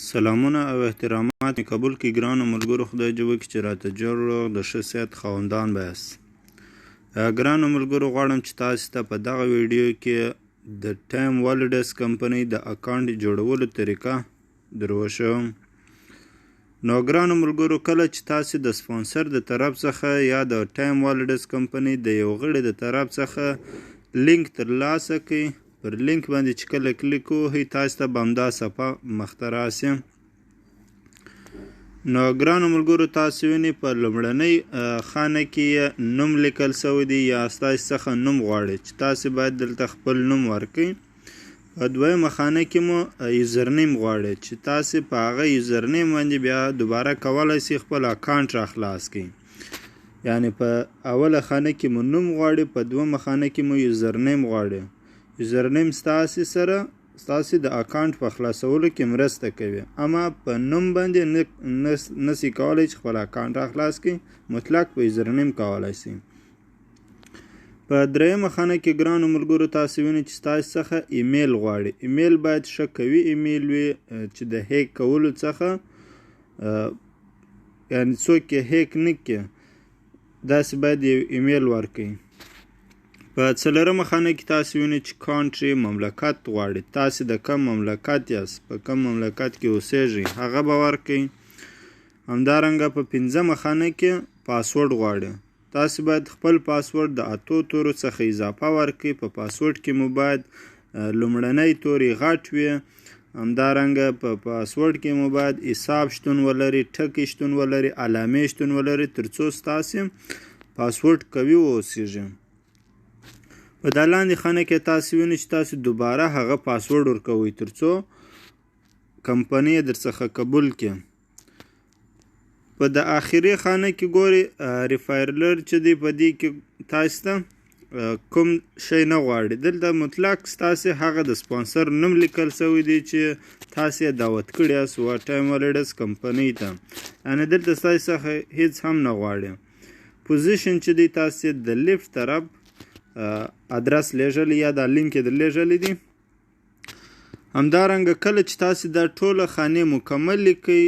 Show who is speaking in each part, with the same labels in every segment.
Speaker 1: سلامونه او احترامات مې قبول کړي ګرانو ملګرو. خدای دې وکړي چې راته جوړ روغ د ښه صحت خاوندان به یاست. ګرانو ملګرو، غواړم چې تاسو ته په دغه ویډیو کې د ټایم والیډس کمپنۍ د اکاونټ جوړولو طریقه در وښیم. نو ګرانو ملګرو، کله چې تاسو د سپانسر د طرف څخه یا د ټایم والیډس کمپنۍ د یو غړي د طرف څخه لینک ترلاسه کړئ، پر لینک باندې چې کله کلیک ووهئ تاسو ته به همدا صفحه مخته راسي. نو ګرانو ملګرو، تاسو وینئ په لومړنۍ خانه کې یې نوم لیکل شوی دی یا ستاسو څخه نوم غواړي چې تاسو باید دلته خپل نوم ورکړئ. په دویمه خانه کې مو username غواړي چې تاسو په هغه username باندې بیا دوباره کولی شئ خپل اکاونټ را خلاص کړئ. یعنی په اوله خانه کې مو نوم غواړي، په دویمه خانه کې مو username غواړي. username ستاسو سره ستاسو د اکاونټ په خلاصولو کې مرسته کوي، اما په نوم باندې نسی کولی چې خپل اکاونټ را خلاص کړئ، مطلق په username کولی شئ. په درېیمه خانه کې ګرانو ملګرو تاسو وینئ چې ستاسو څخه ایمیل غواړي. ایمیل باید ښه قوي ایمیل وي چې د هیک کولو څخه یعنی څوک یې هیک نه کړي، داسې باید یو ایمیل ورکړئ. په څلورمه خانه کې تاسو وینئ چې country مملکت غواړي، تاسو د کوم مملکت یاست، په کوم مملکت کې اوسیږئ هغه به ورکړئ. همدارنګه په پنځمه خانه کې پاسورډ غواړي، تاسو باید خپل پاسورډ د 8 تورو څخه اضافه ورکړئ. په پاسورډ کې مو باید لومړنی توری غټ وي، همدارنګه په پاسورډ کې مو باید حساب شتون ولري، ټکی شتون ولري، علامې شتون ولري، ترڅو ستاسو پاسورډ قوي واوسیږي. په دا لاندې خانه کې تاسو وینئ چې تاسو دوباره هغه پاسورډ ورکوئ ترڅو کمپنۍ در څخه قبول کړي. په د آخري خانه کې ګورئ referrer چې دی، په دې کې تاسو ته کوم شی نه غواړي. دلته مطلق ستاسو هغه د سپانسر نوم لیکل شوی دی چې تاسو یې دعوت کړی یاست و ټایم والیډس کمپنۍ ته، یعنې دلته ستاسو څخه هیڅ هم نه غواړي. position چې دی تاسو د left طرف ادرس لیږلی یا دا لینک یې درلیږلی دی. همدارنګه کله چې تاسو دا ټوله خانې مکمل لیکئ،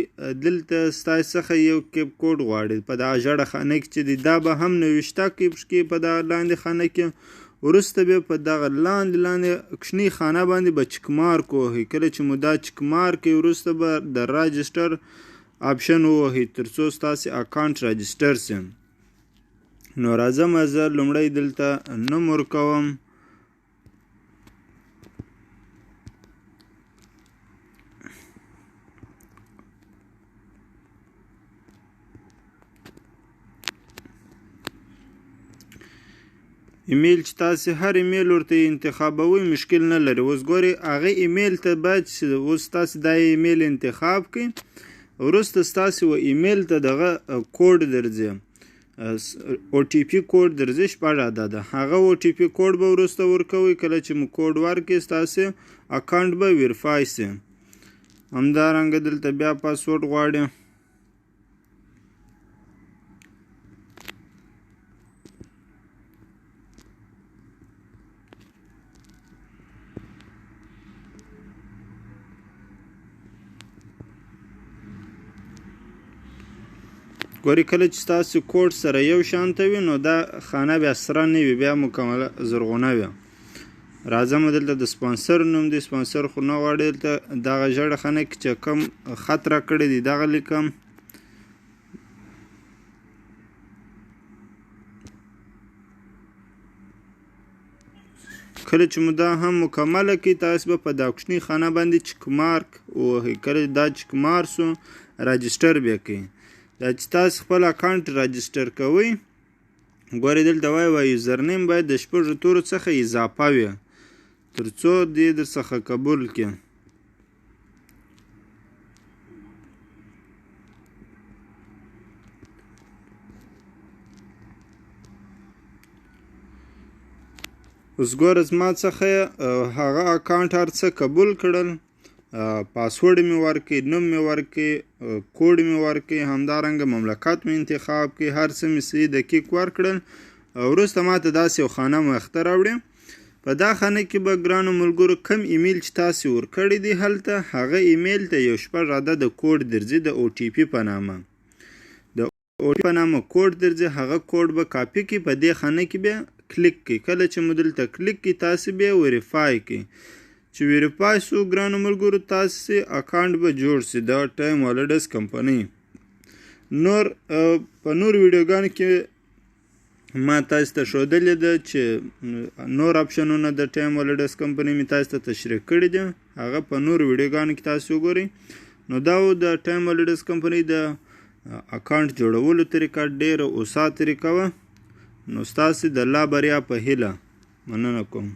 Speaker 1: دلته ستاسو څخه یو captcha code غواړي. په دا ژړه خانه کې چې دی دا به هم نوشته کړئ پکې په دا لاندې خانه کې. وروسته بیا په دغه لاندې لاندې کوچنۍ خانه باندې به check mark ووهئ. کله چې مو دا check mark کوي وروسته به د register option ووهئ ترڅو ستاسو اکاونټ register شي. نو راځم زه لومړی دلته نوم ورکوم. ایمیل چې تاسو هر ایمیل ورته انتخابوئ مشکل نه لري. اوس ګورئ هغه ایمیل ته باید چې اوس تاسو دا ایمیل انتخاب کړئ، وروسته ستاسو و ایمیل ته دغه کوډ درځي، OTP کوډ درځي 6 عدده. هغه OTP کوډ به وروسته ورکوئ. کله چې مو کوډ ورکړئ ستاسو اکاونټ به verify شي. همدارنګه دلته بیا پاسورډ غواړي. ګوري کله چې ستاسو کوډ سره یو شانته وي نو دا خانه بیا سره نه وي، بیا مکمله زرغونه وي. راځم دلته د سپانسر نوم دی، سپانسر خو نه غواړي. دلته دغه ژړه خانه کې چې کوم خط راکړی دی دغه لیکم. کله چې مو دا هم مکمله کړئ تاسو به په دا کوچنۍ خانه باندې check mark ووهئ. کله چې دا check mark سو register بیا کړئ. دا چې تاسو خپل اکاونټ register کوئ، ګورئ دلته وایي وایي username باید د 6 تورو څخه اضافه وي ترڅو دې در څخه قبول کړي. اوس ګوره زما څخه هغه اکاونټ هر څه قبول کړل، پاسورډ مې ورکړي، نوم مې ورکړي، کوډ مې ورکړي، همدارنګه مملکت مې انتخاب کړي، هر څه مې صحیح دقیق ورکړل. وروسته ما ته داسې یو خانه مخته راوړي. په دا خانه کې به ګرانو ملګرو کم ایمیل چې تاسو ورکړی دی، هلته هغه ایمیل ته یو شپږ عدد کوډ درځي، د او ټي پي په نامه، د او ټي په نامه کوډ درځي. هغه کوډ به کاپي کی، په دې خانه کې به کلیک کی. کله چې مو دلته کلیک کی، تاسو به ویریفای کی. چې ویریفای سو ګرانو ملګرو، تاسو اکاونټ به جوړ سي د ټایم هالیډیز کمپنۍ. نور په نور ویډیوګانو کې ما تاسو ته ښودلې ده چې نور آپشنونه د ټایم هالیډیز کمپنۍ می تاسو ته تشریح کړي دي، هغه په نور ویډیوګانو کې تاسو وګورئ. نو دا و د ټایم هالیډیز کمپنۍ د اکاونټ جوړولو طریقه، ډیره اوسه طریقه وه. نو ستاسو د لا بریا په هیله مننه کوم.